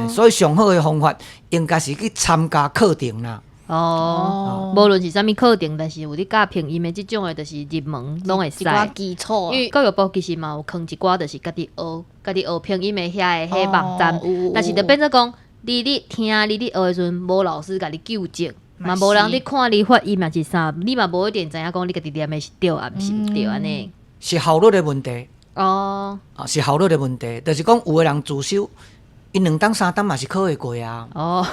C: 所以上好的方法應該是去參加課程啦。
A: 哦，無論是啥物課程，但是有咧教拼音的這種的，就是入門攏會使。
B: 一寡基礎。
A: 因為教育部其實嘛有囥一寡，就是家己學、家己學拼音的遐个彼網站，但是就變做講，你咧聽、你咧學的時陣，無老師共你糾正。嘛無人佇看你發音嘛是啥，你嘛無一定知影講你家己念的是對啊，毋是毋對按呢。
C: 是效率的問題。啊，是效率的問題，就是講有的人自修，伊兩冬三冬嘛是考會過啊。啊，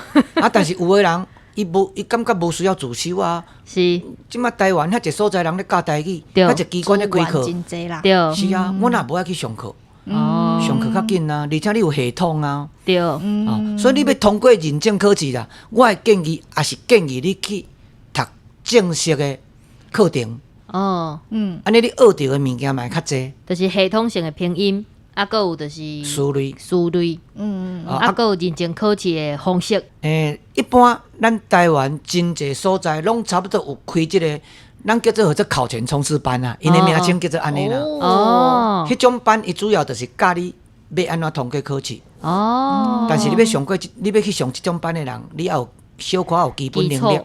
C: 但是有的人，伊無，伊感覺無需要自修啊。這馬台灣遐濟所在人咧教台語，遐濟機關咧開課。
B: 真濟啦。
C: 是啊，我若無愛去上課。上課較緊啊，而且你有系統啊。啊，所以你欲通過認證考試啦，我會建議，也是建議你去讀正式的課程。按呢你學著的物件嘛會較濟。
A: 就是系統性的拼音，啊，閣有就是
C: 詞類，
A: 詞類，啊，閣有認證考試的方式。
C: 一般咱台灣真濟所在攏差不多有開這个，咱叫做號做考前衝刺班啊，𪜶的名稱叫做按呢啦。彼種班伊主要就是教你欲按怎通過考試。但是你欲上過，你欲去上這種班的人，你愛有小可有基本能力。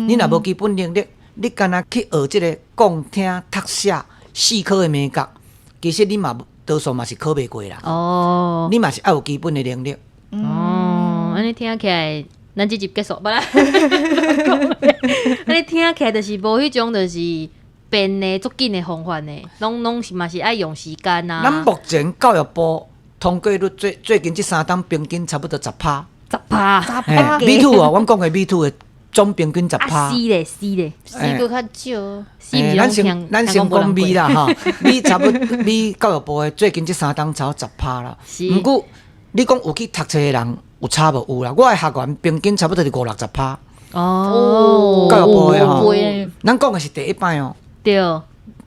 C: 你若無基本能力，你干焦去學這个講聽讀寫四科的眉角，其實你嘛多數嘛是考袂過啦。你嘛是愛有基本的能力。
A: 哦，按呢聽起來，咱這集結束無啦。按呢聽起來就是無彼種就是變的足緊的方法呢，攏是嘛是愛用時間啊。
C: 咱目前教育部通過率最近這三冬平均差不多10趴。
A: 10趴。
B: 10趴。
C: B two 哦，阮講的 B two 的總平均10趴。
A: 啊，C 咧，C 咧
B: ，C 閣較少。
A: C
C: 咱先講 B 啦吼，B 差不多 B 教育部的最近這三冬差不多10趴啦。毋過你講有去讀冊的人有差無？有啦，我的學員平均差不多是五六十趴。教育部的吼，咱講的是第一擺哦。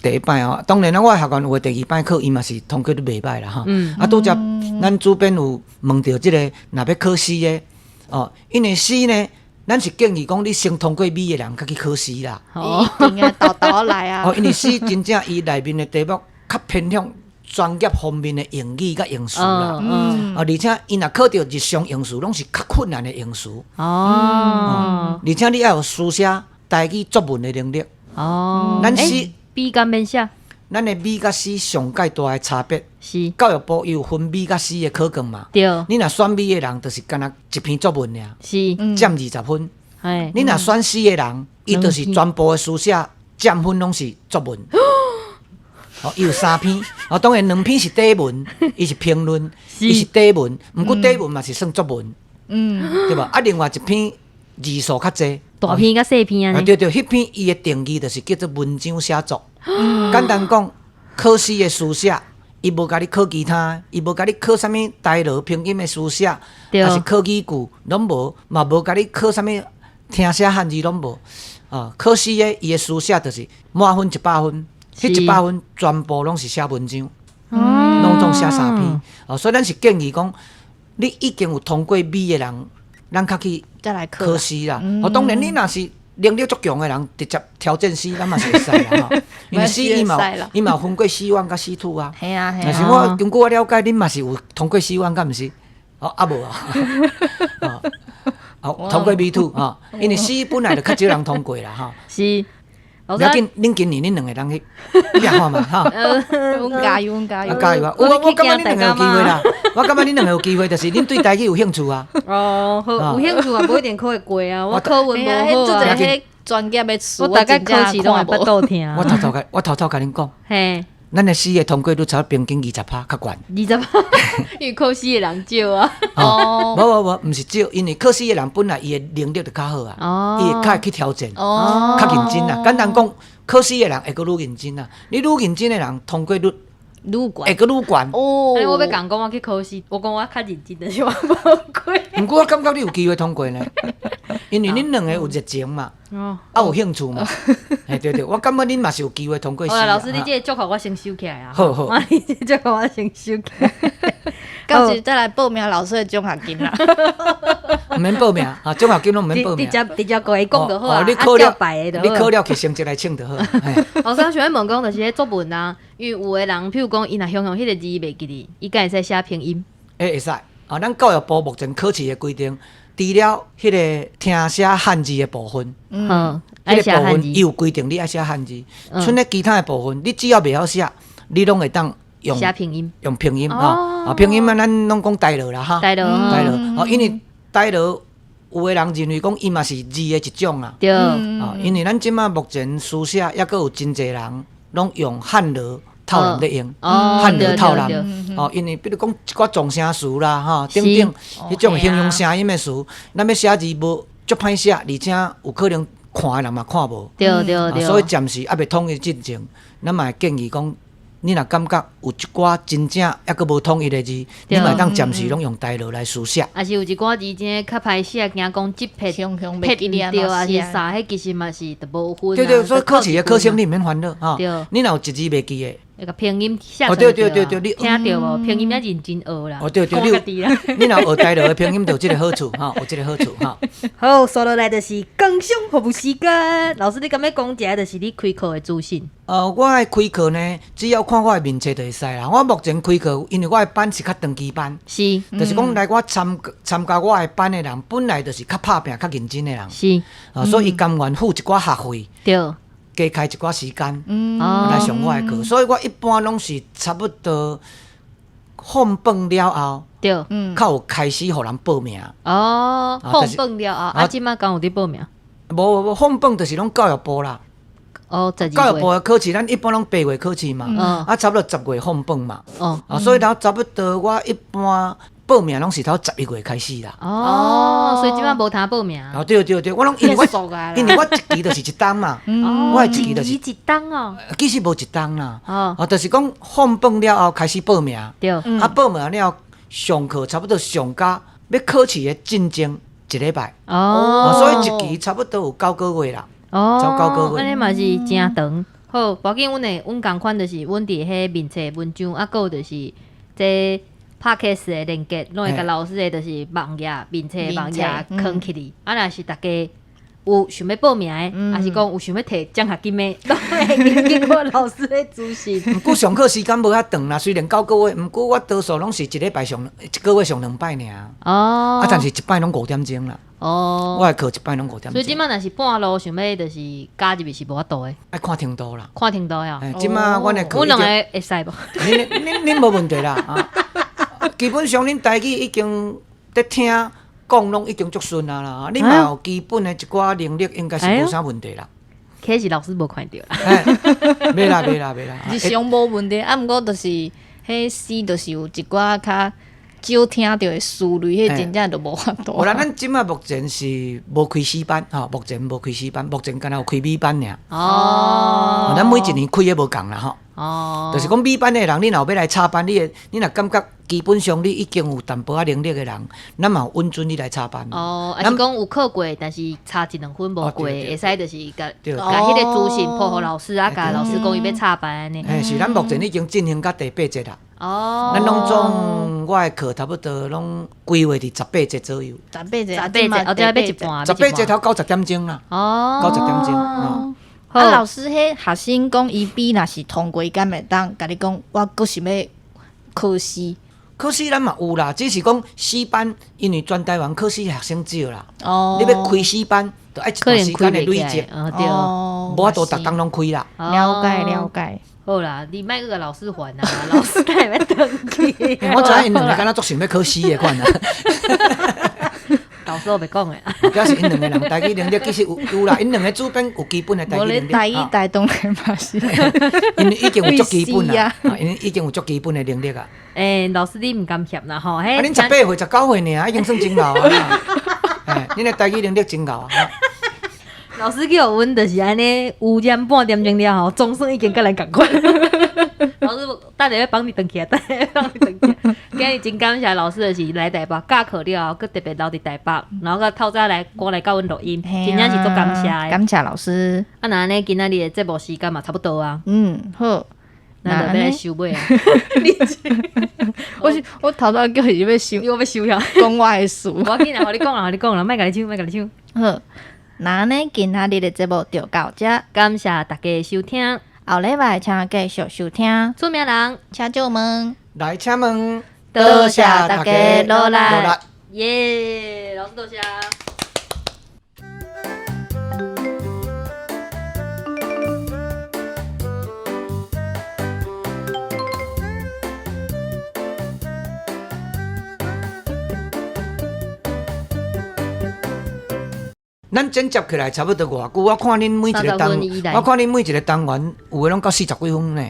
C: 第一擺哦，當然啦，我的學員有的第二擺考，伊嘛是通過率袂䆀啦吼。啊，拄才咱主編有問著這个，若欲考 C 的，哦，因為 C 呢，咱是建議講你先通過 B 的人，才去考 C 啦。
B: 一定啊，沓沓來啊。
C: 哦，因為 C 真正伊內面的題目較偏向專業方面的用語佮用詞啦。啊，而且伊若考著日常用詞，攏是較困難的用詞。而且你愛有書寫台語作文的能力。咱 C
A: B 敢免寫？
C: 咱的 B 佮 C 上蓋大的差別
A: 是
C: 教育部伊有分 B 佮 C 的考卷嘛？你若選 B 的人，就是干焦一篇作文爾，佔20分。你若選 C 的人，伊就是全部的書寫佔分攏是作文。哦，伊有三篇，哦，當然兩篇是短文，伊是評論，伊是短文，毋過短文嘛是算作文，對無？啊，另外一篇字數較濟，
A: 大篇佮細篇按呢。
C: 啊，對對，彼篇伊的定義就是叫做文章寫作。簡單講，考試的書寫，伊無共你考其他，伊無共你考啥物台羅拼音的書寫，抑是考語句，攏無，嘛無共你考啥物聽寫漢字攏無。啊，考試的伊的書寫就是滿分100分，彼100分全部攏是寫文章，攏總寫三篇。哦，所以咱是建議講，你已經有通過 B 的人，咱較去
B: 再來考
C: 考試啦。哦，當然你若是能力足強的人，直接挑戰 C，咱嘛是會使啦吼。因為 C 伊嘛伊嘛有分過 C1 佮 C2 啊。
B: 嘿啊嘿
C: 但是我根據我了解，恁嘛是有通過 C1 敢毋是？哦，啊無啊。哦，通過 B2 吼，因為 C 本來就較少人通過啦吼。
A: 是。
C: 無要緊，恁今年恁兩個人去拼看覓吼。
B: 阮加油，阮加油。
C: 加油啊！有啊，我感覺恁兩個有機會啦。我感覺恁兩個有機會，就是恁對台語有興趣啊。
A: 哦，好，有興趣啊，無一定考會過啊。我考文無好啊。
B: 彼專業的詞，
A: 我逐擺考試攏會腹肚疼。
C: 我偷偷共恁講。咱的 C 的通過率差不多平均20趴較懸。
A: 20趴，因為考 C 的人少啊。
C: 哦，無無無，毋是少，因為考 C 的人本來伊的能力就較好啊，伊會較會去挑戰，較認真啊。簡單講，考 C 的人會閣愈認真啊。你愈認真的人，通過率
B: 愈懸，
C: 會閣愈懸。
B: 哦，
A: 按呢我欲共講我去考試，我講我較認真，但是我無過。
C: 毋過我感覺你有機會通過呢，因為恁兩個有熱情嘛，啊有興趣嘛，嘿對對，我感覺恁嘛是有機會通過。
A: 好，老師，你這個祝福我先收起來啊。
C: 好好，
A: 你這個祝福我先收起來。
B: 到時再來報名老師的獎學金啦。
C: 毋免報名啊，獎學金攏毋免報名。
A: 直接直接共伊講就好啊。
C: 你考了，你考了去成績來請就好。
A: 老師，我想欲問講，就是彼作文啊，因為有的人，譬如講，伊若雄雄彼個字袂記得，伊敢會使寫拼音？
C: 會使。啊，咱教育部目前考試的規定，除了彼个聽寫漢字的部分，彼个部分伊有規定你愛寫漢字，賰咧其他的部分，你只要袂曉寫，你攏會當用
A: 寫拼音，
C: 用拼音吼，啊，拼音啊，咱攏講台羅啦哈，
A: 台羅，
C: 台羅，哦，因為台羅有的人認為講伊嘛是字的一種啦。啊，因為咱這馬目前書寫，抑閣有真濟人攏用漢羅透南咧用，漢羅透南。哦，因為比如講一寡狀聲詞啦，吼等等，彼種形容聲音的詞，咱欲寫字無足歹寫，而且有可能看的人嘛看無。所以暫時猶未統一進前，咱嘛會建議講，你若感覺有一寡真正猶閣無統一的字，你嘛會當暫時攏用台羅來書寫。
A: 啊是有一寡字真的較歹寫，驚講這撇撇毋對，抑是啥，彼其實嘛是著無分。
C: 對對，所以考試的考生你毋免煩惱吼。你若有一字袂記的，
A: 會共拼音寫出來對對，你聽著無？拼音猶認真學啦。
C: 哦對對，你若學台羅的拼音，就有這个好處吼，有這个好處吼。
A: 好，煞落來就是工商服務時間。老師，你敢欲講一下，就是你開課的資訊？
C: 我的開課呢，只要看我的面冊就會使啦。我目前開課，因為我的班是較長期班，就是講來我參加我的班的人，本來就是較拍拚、較認真的人，啊，所以伊甘願付一寡學費，加開一寡時間來上我的課，所以我一般攏是差不多放榜了後，較有開始予人報名。
A: 哦，放榜了後，啊，這馬敢有佇報名？
C: 無無，放榜就是攏教育部啦。
A: 哦，
C: 教育部的考試，咱一般攏8月考試嘛，啊，差不多10月放榜嘛。啊，所以頭差不多我一般報名攏是頭11月開始啦。
A: 哦，所以這馬無通報名。
C: 哦，對對對，我攏因為我因為我一期就是一冬嘛，我的一期就是
A: 一冬哦。
C: 其實無一冬啦，哦，就是講放榜了後開始報名，啊，報名了後上課差不多上到欲考試的進前一禮拜。哦，所以一期差不多有9個月啦。
A: 哦，按呢嘛是誠長。好，無要緊，阮會阮仝款就是阮佇彼面冊文章，啊，閣有就是這 Podcast 的連結，攏會共老師的就是網頁面冊網頁囥起來。啊，若是大家有想欲報名的，抑是講有想欲提獎學金的，攏會經過老師的資訊。
C: 毋過上課時間無遐長啦，雖然9個月，毋過我多數攏是一禮拜上一個月上兩擺爾。啊，但是一擺攏5點鐘啦。哦，我的課一擺攏5點鐘。
A: 所以這馬若是半路想欲就是加入去是無法度的。
C: 愛看程度啦。
A: 看程度呀。
C: 這馬阮的課。
A: 阮兩個會使無？
C: 恁無問題啦。基本上恁台語已經佇聽講攏已經足順啊啦，你嘛有基本的一寡能力，應該是無啥問題啦。
A: 可是老師無看著啦。
C: 袂啦袂啦袂啦。
B: 日常無問題，啊，毋過就是彼詩就是有一寡較少聽著的詞類，彼真正就無法度。
C: 無啦，咱這馬目前是無開詩班，吼，目前無開詩班，目前敢若有開美班爾。哦。咱每一年開的無仝啦，吼。哦。就是講美班的人，你若欲來插班，你若感覺基本上你已經有淡薄仔能力的人，咱嘛有允准你來插班。
A: 哦，抑是講有考過，但是差一兩分無過，會使就是共彼个資訊報予老師啊，共老師講伊欲插班按呢。
C: 嘿，是咱目前已經進行到第八節啦。
A: 哦。
C: 咱攏總我的課差不多攏規劃佇18節左右。
B: 18節，18
A: 節，哦，這欲一半。
C: 18節頭90點鐘啦。
A: 哦。
C: 90點鐘。哦。
B: 啊，老師，彼學生講伊比若是通過，敢會當共你講，我閣想欲考試。
C: 考試咱嘛有啦，只是講詩班，因為全台灣考試學生少啦。
B: 哦。
C: 你欲開詩班，就愛一段時間的累積。
A: 對。
C: 無法度逐工攏開啦。
B: 了解了解。
A: 好啦，你莫閣共老師煩啊，老師敢會欲轉去。
C: 我知影𪜶兩个敢若足想欲考試的款啊。
A: 老師我袂講的。
C: 表示𪜶兩個人台語能力其實有啦，𪜶兩個主編有基本的台語能力。
B: 台語台當然嘛是。
C: 𪜶已經有足基本啦，𪜶已經有足基本的能力啊。
A: 欸，老師你毋甘嫌啦吼？
C: 啊，恁18歲、19歲爾，已經算真𠢕啊！欸，恁的台語能力真𠢕啊！
A: 老師叫阮就是按呢，污染半點鐘了後，總算已經佮咱仝款。老師，等下欲放你轉去啊，等下欲放你轉去。今日真感謝老師，就是來台北教課了後，閣特別留佇台北，然後閣透早來趕來佮阮錄音，真正是足感謝的。
B: 感謝老師。
A: 啊，那按呢，今仔日的節目時間嘛差不多啊。
B: 嗯，好。
A: 咱就欲來收尾啊。
B: 我是我頭拄叫伊欲收，
A: 我欲收了。
B: 講我的事。
A: 無要緊啦，予你講啦，予你講啦，莫共你搶，莫共你搶。
B: 好，那按呢，今仔日的節目就到這，
A: 感謝大家收聽。
B: 後禮拜請繼續收聽。
A: 出名人，
B: 請借問，
C: 來請問，
B: 多謝大家努力，
A: 耶，老師多謝。
C: 咱剪接起來差不多偌久？我看恁每一個
A: 30
C: 單
A: 分以內，
C: 我看恁每一個單元有的攏到40幾分呢。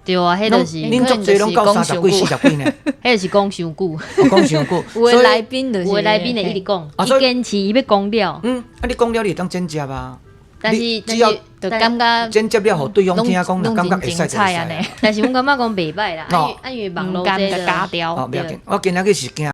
A: 對啊，彼就是
C: 恁足濟攏到30幾、40幾呢。
A: 彼就是講傷久。
C: 哦，講傷久。
B: 有的來賓就是
A: 有的來賓會一直講，
C: 啊，所以
A: 伊堅持伊欲講了。
C: 嗯，啊，你講了你會當剪接啊。
A: 但是
C: 你只要
B: 就感覺
C: 剪接了，予對方聽講，若感覺會使就會使。
A: 但是阮感覺講袂䆀啦，啊，因為網路這
B: 加掉。
C: 哦，袂要緊，我今仔日是驚。